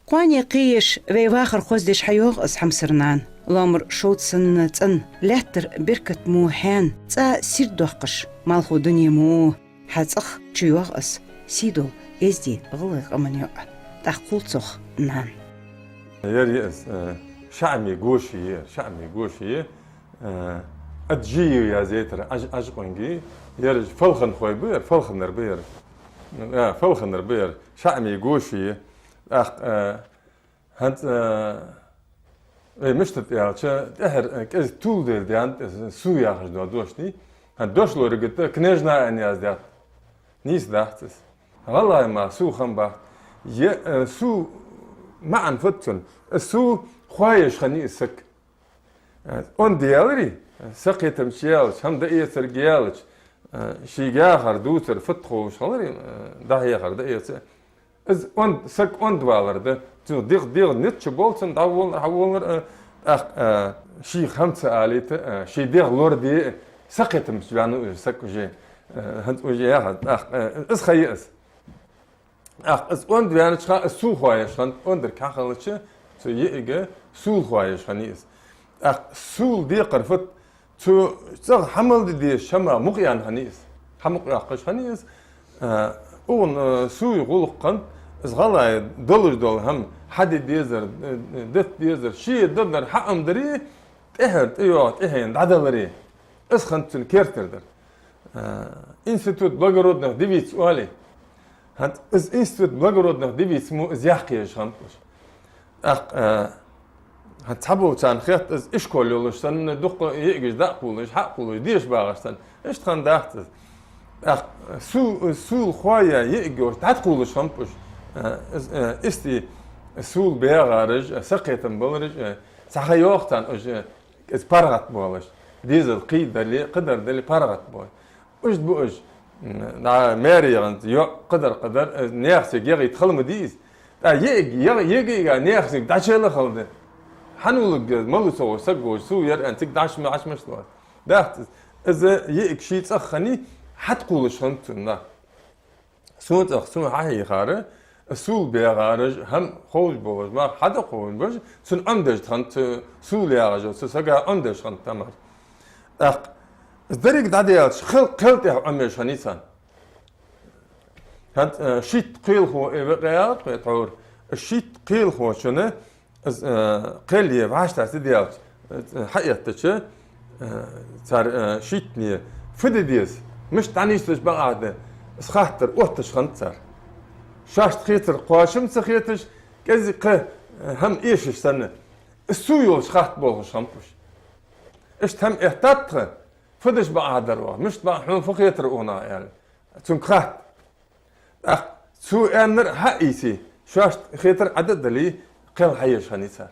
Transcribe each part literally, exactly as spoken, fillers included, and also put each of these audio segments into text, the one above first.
Кхоане кхееш, вай вахар хоздеш хьайоагӀа из, хьамсара нана. Лоамара шовда санна цӀена, лаьттара беркат мо хьаьна, цӀа сийрдадоаккхаш, малхо дуне мо, хьа цӀагӀа чуйоагӀа из, сий дола эздий гӀалгӀай къаман йоӀ. ТӀаккха хул цох нана. Ер я из, э, шаӀаме гоши я, шаӀаме гоши я, э, Аджиев язъяьй тара, Аж-, Ажкъонгий, ер фалханхой ба ер, фалханар ба ер. А, фалханар ба ер, шаӀаме гоши я. ТӀаккха, э, хӀанз, э, вай мишта да аьлча, тӀехьара, э, кӀезига тувладер даьннад, э, су яхаш дола дош дий. ХӀанз дошлорага тӀа Княжна аьнна яздаьд. Нийса дац из. ГӀалгӀай мара су хиннабац. Е, э, су маӀан фуд цун? Э, су хоаеш хиннай из саг. Э, онда яларе, э, сакхетамца ялча, хӀама дӀаэцарга ялча, э, шийга яхар, дувцар фуд ховш хиларе, э, дӀахьехар, дӀаэца. Из онда, саг онда валар да. Цу дегӀ, дегӀ низ чу болча санна дӀаволлар, хьаволлар, э, тӀаккха, э, шийх хӀама ца алийта, э, ший дегӀ лораде, э, сакхетамца ваьннав из саг уже. Э, хӀанз уже яхар, тӀаккха, э, из ха я из. ТӀаккха из онда ваьннача хана из су хоаеш хиннад, ондарг хьахилча, цу йиӀига сул хоаеш хиннай из. ТӀаккха сул декхар фуд? Цу цӀагӀа хьа мел де дезача хӀамах мукъаяьнна хиннай из. Хьа мукъаяккхаш хиннай из. Э, укхун, э, суй гӀулакх хиннад, из гӀалгӀай долаш дола хӀама хьаде дезар, э, дита дезар, ше дергдар хьаӀомадаре, тӀехьара тӀайоагӀа тӀехьенна дӀадаларе. Из хиннад цун керттера дар. Э, институт благородных девиц оалий. ХӀанз из институт благородных девиц мо из яккха езаш хиннаб уж. ТӀаккха, э, хӀанз цхьаболчарна хет из ишкол йолаш санна, дукха йиӀигаш дӀакхувлаш, хьакхувлаш, деша багӀаш санна. Иштта хиннадац из. ТӀаккха су-, сул хоаяь йиӀиг йолаш дӀатӀакхувлаш хиннаб уж. Э, из, э, истий сул баьгӀараш, э, сакхетам балараш, э, цхьа ха йоагӀа царна уж, э, из паргӀата болаш. Дезал кхийдале, кхыдар дале паргӀата болаш. Уж да ба уж. М, дӀа маьре яханца, йоӀ, кхыдар, кхыдар, э, наьха сага ягӀийта хала ма дий из. ТӀаккха йиӀиг, ягӀ-, ягӀийга наьха сага дӀачуяла хала да. Хьан уллуг, мала ца гӀо саг гӀо, су яр аьнна, цига дӀаш ма, Ӏаш ма лоац. Дац из. Из йиӀиг ший цӀагӀа хиннай, хьатӀакхувлаш хиннад цунна. Сона цӀагӀа, сона хьахьийхар, сул баьгӀараш, хӀама ховш болаш, ма хьада ховш болаш, цунна Ӏомадеш хиннад, цу сул яхача, цу сага Ӏомадеш хиннад тамаш. ТӀаккха из деррига дӀадаьлча, кхел, кхел тӀехьа Ӏомаеш хиннай царна. ХӀанз, э, шийтта кхелахо, э, векъа яр тхо тхьовра. Шийтта кхелахочунна из, э, кхел е вӀаштӀехьа ца даьлча, э, хьаэттача, э, цар, э, шийттане фу де деза, мишта дӀанийсдеш бакъахьа да, из хаттар отташ хиннад цар. Шоашта хетар кхоачам ца хеташ, кӀезига кхы, э, хӀама эшаш санна, из су йолча хатта болхаш хиннаб уж. Иштта хӀама эттад тха, фу деш бакъахьа дар оаха, мишта бакъ-, хьона фу хетар укхунах аьле. Цунга хатта. ТӀаккха цо аьннар хьаийце, шоашта хетар Ӏа а дале, кхел хьаеш хиннай цар.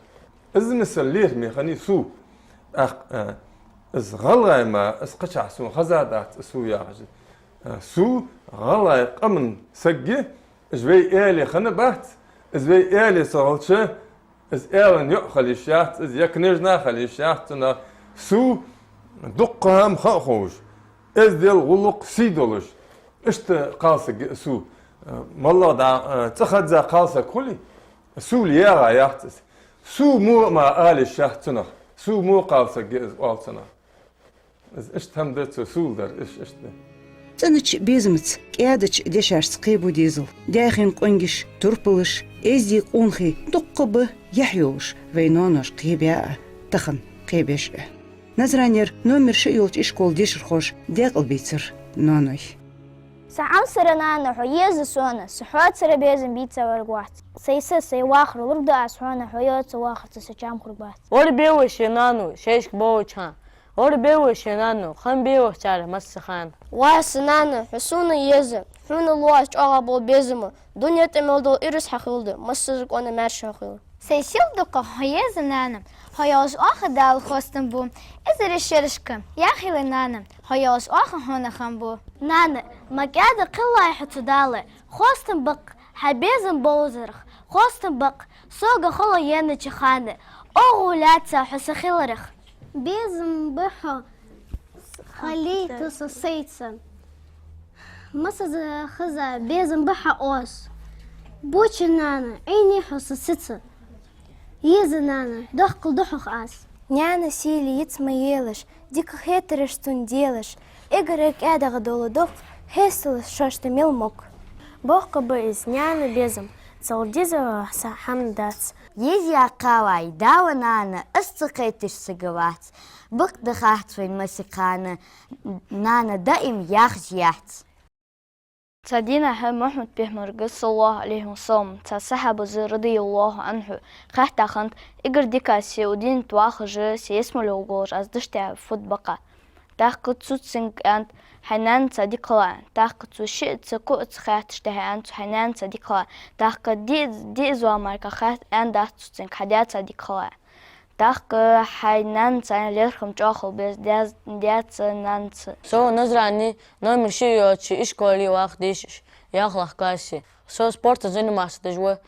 Из мисал лерхӀаме хиннай су. ТӀаккха, э, из гӀалгӀай мара, из кхычахьа сона хезадац, из су яхаш. Э, су гӀалгӀай къаман саг я, из вай аьле хиннабац, из вай аьле ца хилча, из аьлан йоӀ хила йиш яц, из е княжна хила йиш яц цунах. Су дуккха хӀама ха а ховш, эздел, гӀулакх сий долаш. Иштта кхалсаг я су. Э, моллагӀа дӀа, э, цӀихеза кхалсаг хуле, сул ягӀа яц из. Су во а ма ала йиш яц цунах. Су во кхалсаг я из оал цунах. Из иштта хӀама да цу сул дар, иш-, иштта. ЦӀенача безамца, кӀаьдача дешашца кхебу дезал. Даьхен къонгаш, турпалаш, эздий къонахий дуккха ба яхь йолаш вай ноаноша кхебаь а, тахан кхебеш а. Назранера номер шиъ йолча ишкола дешархоша даькъалбийцар ноаной. Са хьамсара нана, хьо еза сона, са хьоцара безам бийца варг вац. Сай са, сай вахар лургда аз хьона, хьо йоаца вахарца са чам хургбац. Лорабе вай шоай нану, шоашка боагӀача хана. Лорабе вай шоай нану, хиннабе вай цар масса хана. Ва са нана, хьо сона еза, хьона лоаца чӀоагӀа бола безам, дуне тӀа мел дола ираз хьа хилда, массаза къона маьрша хьо хила. Сай сел дукха, хьо еза нана, хьо йолаш оаха Дала хоастам бу. Эзар шерашка яхилла нана, хьо йолаш оаха хьона хам бу. Нана, ма кӀаьда кхеллай хьо цу Дала, хоастам ба-кх хьа безам бовзарах, хоастам ба-кх сога хало еннача хана, оагӀув лаьца хьо са хиларах. Безам ба хьо, хилийта со сайца. Массаза хеза безам ба хьа оаш. Боча нана, Ӏийнай хьо са сица. Еза нана, доккхал ду хьох аз. Наьна сийле йиц ма елаш, дика хетараш цунна делаш. Эггара кӀаьдагӀа дола дукъ, хьесталаш шоашта мел мог. Боккха ба из наьна безам, цул дезагӀа са хӀама дац. Еза кхалай, да ва нана, аз ца кхеташ саг вац. Бакъда хац вайна массехана, нана даим яхаш яц. Цхьан дийнахьа Мухьаммад-пайхамарга, صلى الله عليه وسلم, цхьан сахьабас, رضي الله عنه, хаьттад хиннад: «Эггара дика аз се укх дунен тӀа вахаш, се ялсмале гӀолаш аз деш тӀехьа фуд бакъахьа?» ТӀаккха цо цунга аьннад: «Хьай наьнаца дика хилва». ТӀаккха цо шиъца, кхоъца хаьттача тӀехьа аьннад цо: «Хьай наьнаца дика хилва». ТӀаккха диъ-, диъаза мара хаьтта аьннадац цо цунга: «Хьай даьца дика хилва». ТӀаккха хьай наьнаца лерхӀам чӀоагӀа хила беза даьц-, даьца, наьнаца. Со Назране номер шиъ йолча ишколе вах дешаш, ялхлагӀча классе. Со спортом заниматься деш ва,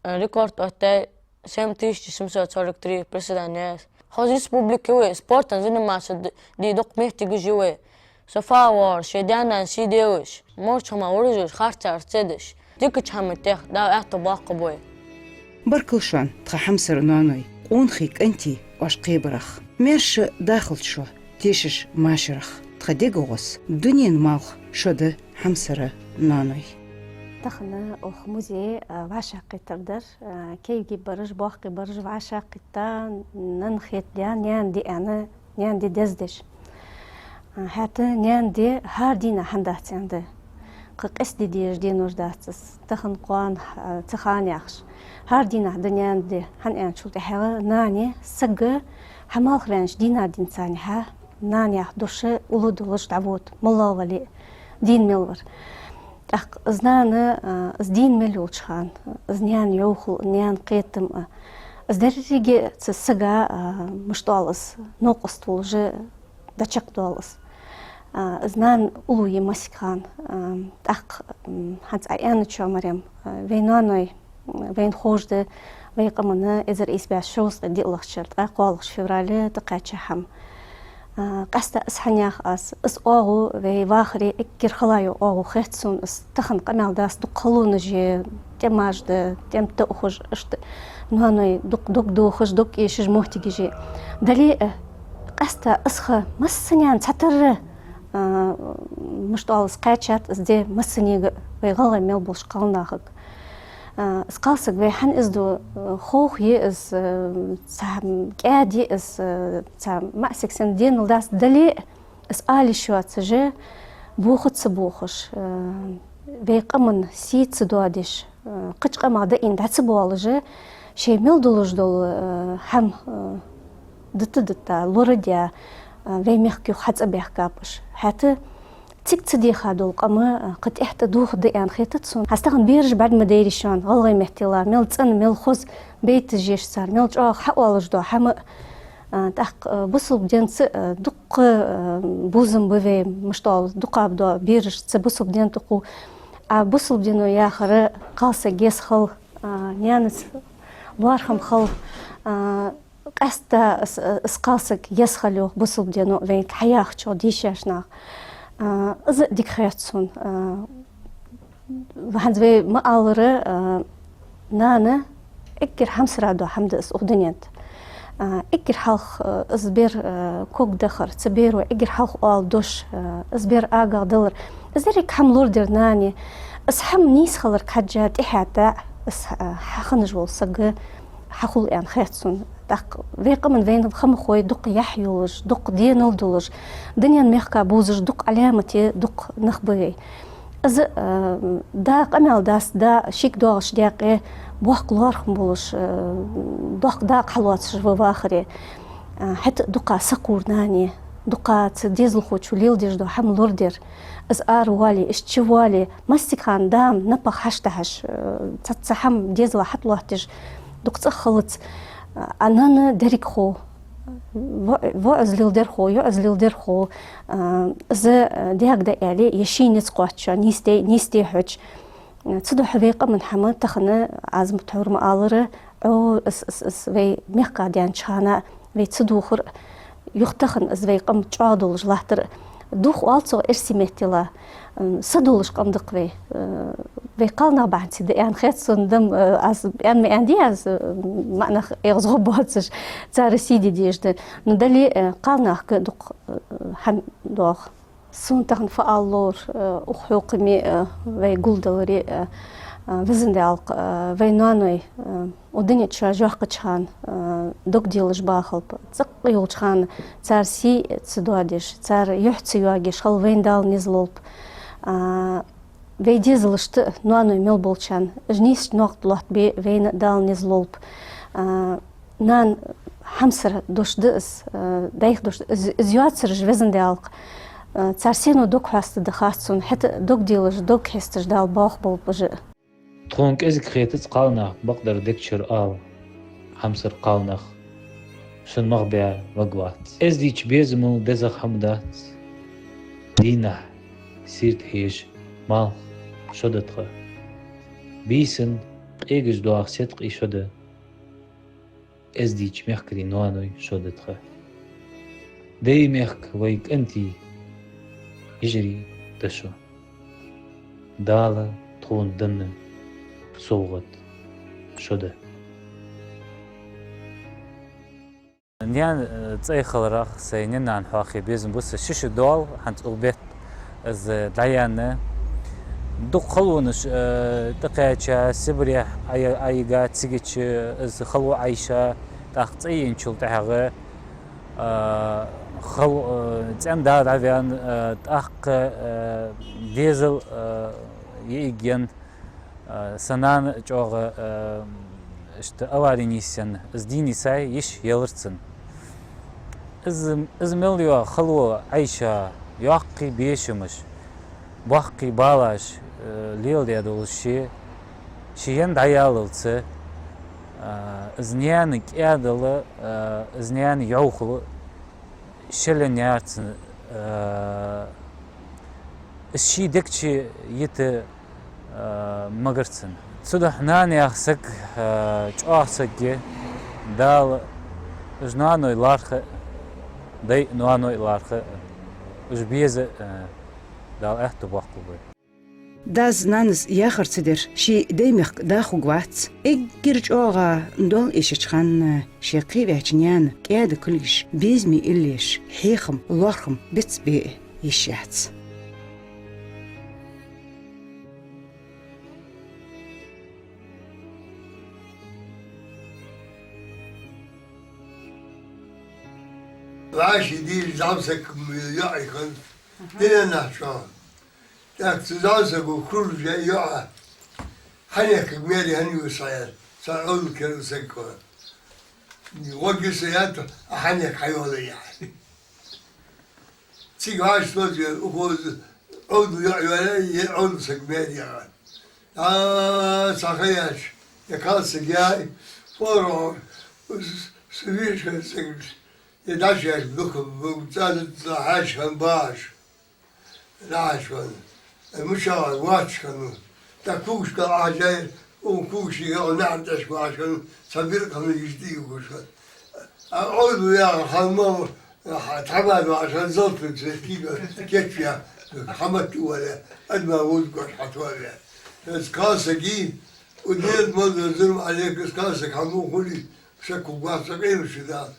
рекорд оттаяьй, семь тысяч семьсот сорок три приседания. Хоза республике вай спортом заниматься д-, де дукха моттигаш я вай. Со фу воагӀар, шоай даь-наьна сий делаш, морчхьама вуражаш, харцар ца деш, дикача хӀаман тӀех Дала аьттув боаккхаргба вай. Баркал шоана, тха хьамсара ноаной, къонахий кӀантий, оаш кхебарах. Маьрша дахалда шо тешаш машарах. Тха дегагӀос, дунен малх шо да, хьамсара ноаной. Тахан укх музее, а, вӀашагӀкхетар дар, а, кегий бараш, боккхий бараш вӀашагӀкхийтта, нанна хетадаь, наьна ди аьнна, наьна ди дездеш. А, хӀаьта наьна ди хӀара дийнахьа хӀана дац аьнна да. Кхы къаьстта де дезаш денош дац из, тахан кхоана, а, цу хана яхаш. ХӀара дийнахьа да наьна ди, хӀана аьлча тӀехьагӀа нане саг хьа малх ваьннача дийнахьа денз цхьаннахьа нана яха дош уллув долаш дӀавода, моллагӀа вале а, дийна мел вар. ТӀаккха из нана, а, из дийна мел йолча хана, из наьна йовхал, наьна кхетам а, из деррига цу сага, а, мишта оал из, новкъост волаш дӀачакхдоал из. А, из нана уллув я массехана, а, тӀаккха, м, хӀанз Ӏа аьнначох, Марем, а, вай ноаной, вайна ховш да, вай къаман эзар ийс бӀаь шовзткъеи диълагӀча шера ткъаь кхоалагӀча феврале тӀакхаьча хӀама. А, къаьстта из хӀана ях аз, из оагӀув вай вахаре эггара хала йола оагӀув хет сона из. Тахан къамаьл дац, дукха халонаш я, тӀемаш да, тӀем тӀа ухаш, иштта ноаной дукха дог дохаш, дог эшаш моттигаш я. Дале а, къаьстта из ха массанена цхьатарра, а, мишта оал из, кхаьчад из ди массанега, вай гӀалгӀай мел болча кхалнахага. А, из кхалсаг вай хӀана из ду, а, ховш я из, а, цхьа кӀаьда я из, а, цхьа маӀа саг санна денал дац, дале а, из ала йиш йоацаш, боха ца бохаш, а, вай къаман сий ца доадеш, а, кхыча къамах даийна дӀа ца боалаш, шоай мел долаш дола, а, хӀама, а, дита-дита, лорадаь, а, вай мехка юха хьацӀабаьхкаб уж. ХӀаьта цига ца деха дола къам, а, кхы тӀехьа тӀадувхаргда аьнна хетац сона. ХӀанз тахан бераш бӀарг ма дайрий шоана, гӀалгӀай меттала, мел цӀена, мел хоза байташ еш цар, мел чӀоагӀа хьаоалаш дола хӀама, а, тӀаккха, а, бусалба динца, а, дукха, а, бувзам ба вай, мишта оал, дукхагӀа ба дола бераш цу бусалба дина тӀа кхувш. А бусалба дино яхар кхалсаг еза хила, а, наьнаца лоархӀам хила, а, къаьстта из, из кхалсаг еза хила йоах бусалба дино вайга хьаяхачох дийшача наха. А, из а дика хет сона. А, хӀанз вай ма аллара, а, нана эггара хьамсара дола хӀама да из укх дунен тӀа. А, эггара хьалха, а, из бер, а, ког дахар, цу беро эггара хьалха оала дош, а, из бер агӀа далар. Из деррига хӀама лорадар нане. Из хӀама нийса хиларга хьежжа тӀехьа-тӀехьа из, а, хьахинна вола саг хьахул аьнна хет сона. ТӀаккха вай къаман вайна хамахой дукха яхь йолаш, дукха денал долаш, дунен мехка бувзаш дукха Ӏаламате дукха нах ба вай. Из, а, да къамаьл дац, да шийга доагӀача даькъе боккха лоархӀам болаш, а, доккха дакъа хьалоацаш ва вахаре. А, хӀаьта а дукха сакхувр нане, дукха цу дезалхочо леладеш дола хӀама лорадар. Из ара воале, из чу воале, массехана да-м напагӀа хьаштахьаш, а, цхьацца хӀама дезала хьатӀалоаттадеш, дукха цӀагӀа хилац. А нана деррига хов, во-, воӀ из леладер хов, йоӀ из леладер хов, а, из, а, даьга дӀааьле, е ший низ кхоаччо, нийсде, нийсде хьож. Цудухьа вай къаман хӀама тахан, аз ма тхьовра ма аллара, Ӏо, из, из, из вай мехка даьннача хана вай ца дувхар, юха тахан из вай къам чӀоагӀа долаш латтар. Дувх оал цох эрсий меттала, м, са долаш къам да-кх вай, э, Вай кхалнах бахьан ца да аьнна хет сона, дам, э, аз аьнна ма аьннадий аз, э, маӀа нах эгӀазгӀоргбоацаш, цар сий де дезаш да. Ну, дале, э, кхалнахага дукха, э, хӀама доагӀа. Сона тахан фу ала ловра, э, укх хьокхаме, э, вай гулдаларе, э, э, Везан Даьла, э, вай ноаной, э, укх дунен чу йоаккхача хана, э, дог делаш бахалба. ЦӀаккха йолча хана цар сий ца доадеш, цар юхь ца йоагаш хила вайна Дала низ лулба. А, вай дезалашта а, ноаной мел болчарна, уж нийсача наькъа тӀа лоаттабе вайна Дала низ лулба. А, нана хьамсара дош да из, а, дайх дош да из, из йоацараш Везан Даьла, а, цар сенна дог хьоастаду хац сона, хӀаьта дог делаш, дог хьесташ Дала боахаболба уж а. Тхона кӀезига хетац кхалнах бакъдар дег чура ала, хьамсара кхалнах шун мах баь ваг вац. Эздийча безамал дезагӀа хӀама дац, дийнахьа сийрда хьежа малх шо да тха. Бийсан къегаш доагӀа седкъий шо да, эздийча мехкарий ноаной шо да тха. Даьй мехка вай кӀантий, йижарий да шо. Дала тхона денна совгӀат шо да. Наьна, э, цӀай хиларах сай наьна-нана хьоахаве безам ба са. Ши шу доал хӀанз укх бетта из дӀаяьнна. Дукха халонаш, э, тӀакхаьча, Сибрех Ӏа-, Ӏайига, цигача из хало Ӏайша, тӀаккха цӀай енначул тӀехьагӀа, э, хало, э, цӀен-да дӀаваьнна, э, тӀаккха, э, дезал, э, йиӀиг енна, э, са нана чӀоагӀа, э, иштта авари нийсъенна, из дийна йисай йиш елар цун. Из, из мел йола хало Ӏайша йоккхий бешамаш, боккхий балаш, э, леладаь долаш ше, ше енна дӀаяллалца, э, из наьна кӀаьдал, э, из наьна йӀовхал шелъенна яр цун, э, из ший дег чу йита, э, магар цун. Цудухьа нана яха саг, э, чӀоагӀа саг я, Дала уж ноаной лархӀа а, даьй ноаной лархӀа а, уж беза а, э, Дала аьттув боаккхалба вай. Дас-нанас яхар ца дер, ший даьй мехка да хургвац. Эггара чӀоагӀа доал эшача хана ший кхеваьча наьна кӀаьда кулгаш безаме иллеш, хьехам, лоархӀам бицбе йиш яц. ВӀаши дийша зӀамсаг йоӀ хиннав, динан нах чӀоагӀа. ТӀаккха цу зӀамсаго хургйолча йоӀа: «Хьанехкага маьре хӀана ювц Ӏа?» — аьнна, цхьа Ӏовдал керда саг ва. «ГӀоргья са, — аьннад, — а хьанехк хьайоалаяьй». Цига вӀаши тозавенна, укхаза Ӏовдал йоӀ йоалаяьй, е Ӏовдал саг маьре яьй. А, цхьа ха яьлча, е кхалсаг яьй, форагӀа, с-, с-, вешан саг, е дӀашаьрча дукха, цӀа-, цӀа хьаьша хинна багӀаш. ЛаьгӀаш ван. Э, мичахьа вачкан. ТӀаккха кугашка Ӏа хьажайра, укх кугашка, укх наьӀар тӀехьашка вачкан, цхьа биркъа хиннай йиш дийгушка. А Ӏовдал яхар хьалма, а, тхьамада вачкан, залтан цвет кига, кечвя, хьаматта валя, адма вузгош хьатваля. Из кхалсаги, у дед маза зурма Ӏалека, из кхалсаг хьамухули, шакку гвахса къемаш дац.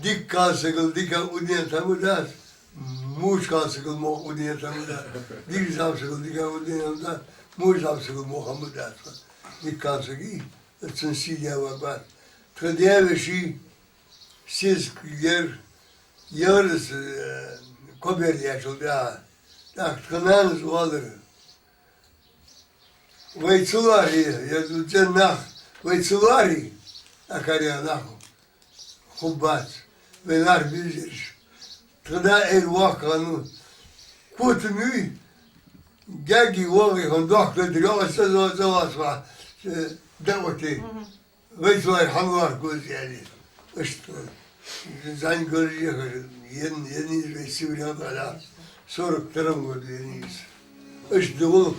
Дика кхалсагал дика уден таму дац, муш кхалсагал мох уден таму дац. Дика зӀамсагал дика уден таму дац, муш зӀамсагал мох хӀама дац. Дика кхалсаги, цун сий дява бац. Тха даь-веший сесаг яр, яр из, э, кхо бер яьчул тӀехьагӀа. ТӀаккха тха нанас оалар: «Вай ца лоархӀе, ер ду цӀен нах, вай ца лоархӀе, акхар яха нах хургбац, вай лархӀа беза ераш». Тха да эр воккха хиннав: «Котам юй, гаьгий, воагӀий хьона дохк ледара, йоӀ, аса зо-, зовас ва, э, даоти». Вай цу лай хьалвар гуз яли. Иштта. Зан гуржехар, ен, ен из вай Сибре дӀаала. Сорок втором году ен из. Иштта дувл.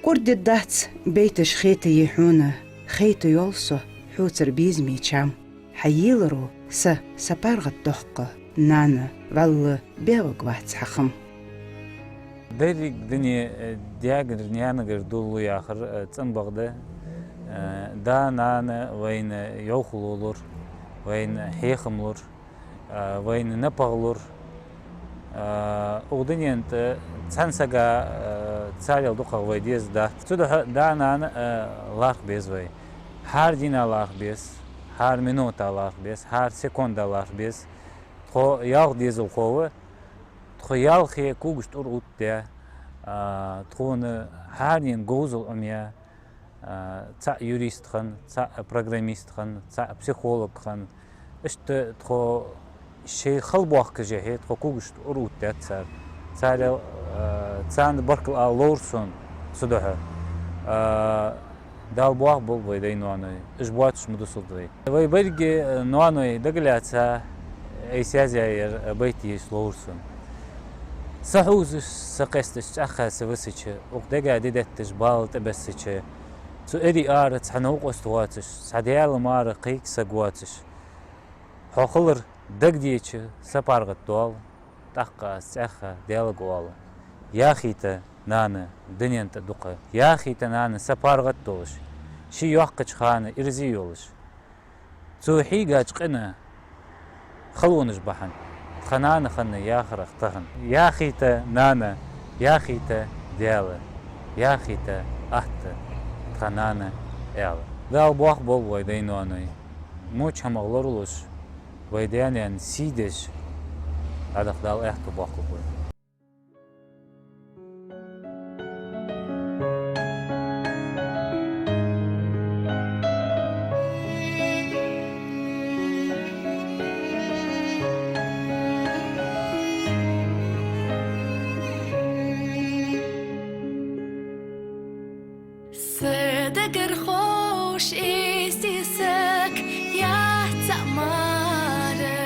КӀордаддац байташ хетае хьона, хайтайоал со хьоцара безаме чам. Хьа еларо са, са паргӀатдоаккх, нана, вӀалла беваг вац хьа хам. Деррига дуне, э, даьгара, наьнагара дуллу яхар, э, цӀенбагӀа да. Э, да-нана вайна йовхал лур, вайна хьехам лур, э, вайна напагӀа лур. Э, укх дунен тӀа цхьан сага, э, царел дукхагӀа вай деза дац. Цудухьа да-нана, э, лархӀа беза вай. ХӀара дийнахьа лархӀа беза, хӀара минута лархӀа беза, хӀара секунда лархӀа беза. Тхо ялх дезалхо ва, тхо ялхе когаш тӀур оттадаь, а, тхона хӀаране говзал Ӏомаяь, а, цхьа юрист хинна, цхьа программист хинна, цхьа психолог хинна. Иштта тхо шоай хала бохкаш хье, тхо когаш тӀур оттадаьд цар. Царел, а, царна баркал ала ловр сона цудухьа. А, Дала бохаболба вай дай-ноаной, уж боацаш ма дусалда вай. Вай берригача, э, ноаной дагалаьца, айса язъяь ер, э, байт еш ловр сона. Са хьувзаш, са къесташ, цӀаьхха са висача, укх дега ди детташ бала тӀабессача, цу эрий ара цхьа новкъост воацаш, цхьа Даьла мара кхайка саг воацаш, хьо хилар дагадеча, са паргӀата доал, тӀаккха аз цӀаьхха Даьлага оал: яхийта, нана, дунен тӀа дукха. Яхийта, нана, са паргӀата долаш, ший йоккхача хана ираз йолаш, цо хьийгача къина халонаш бахьан, тха нана хинна яхарах тахан. Яхийта, нана, яхийта, Даьла, яхийта, атта, тха нана аьла. Дала бохаболба вай дай-ноаной, моча хӀамах лоралуш, вай даь-наьна сий деш, дӀадаха Дала аьттув боаккхалба вай. Са дагара ховш истий саг яц цхьа мара.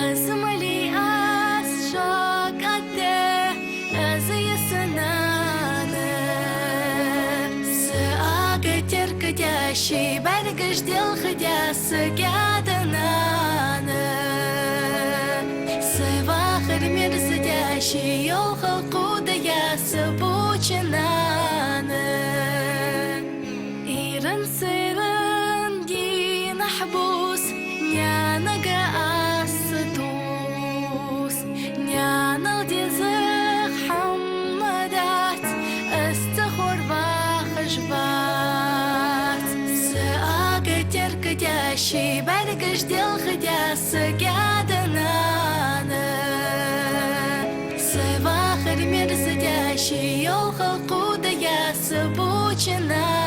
Аз мали аз шаккхе, аз я са нана. Са ага теркадаь, ший бӀаргаш делхадаь, са кӀаьда нана. Са вахар мерзадаь, ший йовхал кхувдаь, са боча нана. Иран-сайран дийнахьа бус, наьнага аз ца тувс. Наьнал дезагӀа хӀама дац, аз цахор вахаш вац. Са ага теркадаь, ший бӀаргаш делхадаь, са кӀаьда нана. Са вахар мерзадаь, ший йовхал кхувдаь, са боча нана.